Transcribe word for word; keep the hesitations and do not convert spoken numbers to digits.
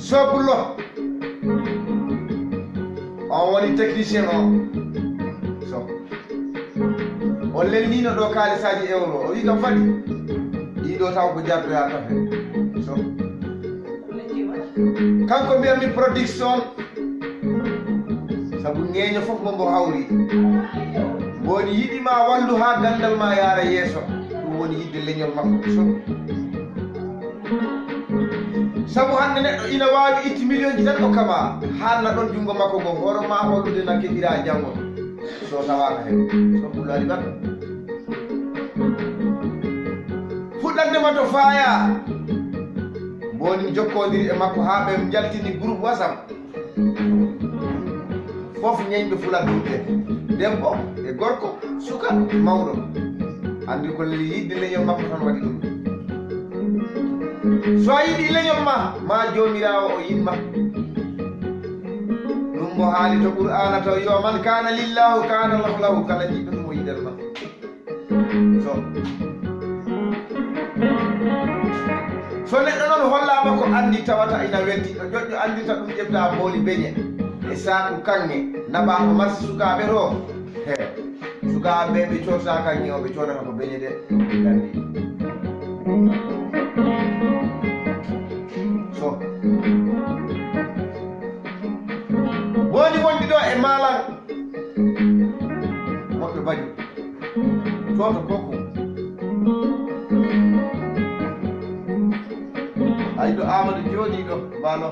Sow Pullo, on woni technicien o. Sow, o lelniino ɗo kaalisaaji euro, o wi kam fadi. Ɗiɗo taw ko jardoya kafe. Sow, kanko mbiyami production. Sabu ŋeeño fof mo mbo hawri, mbo woni yiɗi ma wallu haa ganndal ma yaara yeeso. Ɗum woni yiɗde leñol makko. Sow, sabu hannde neɗɗo ina waawi itti miliyonji tan okka ma, haanna ɗon junngo makko ngo, hoore ma hollude na keɓira janngo. So tawaaka heen, Sow Pullo ari baɗɗo. Fuɗɗannde ma to faaya, mbo woni jokkoondiri e makko haa ɓe njaltini groupe WhatsApp. Fof ñeeñɓe fulanduɓe, debbo e gorko, suka, mawɗo, anndi ko yiɗde leñol makko tan waɗi ɗum. So a yiɗi leñol ma, ma Joomiraawo o yiɗ ma. Ɗum mbo haali to Qur'aana taw, yo man kaana lillaahu kaana lahu, kala jiɗɗo ɗum o yiɗan ma. Sow, so neɗɗo noon hollaama ko anndi tawata ina welti, ɗo ƴoƴƴo anndirta ɗum, ƴefta booli beñe e saaku kaŋŋe, naɓa ko marsi sukaaɓe to. He, sukaaɓe ɓe coodata kaŋŋe o, ɓe coodata ko beñe de. Sow, woni wondi ɗo e Maalan. Moƴƴo Bajo. Toto koko. Ay, ɗo Amadou jooɗi ɗo, Baalo.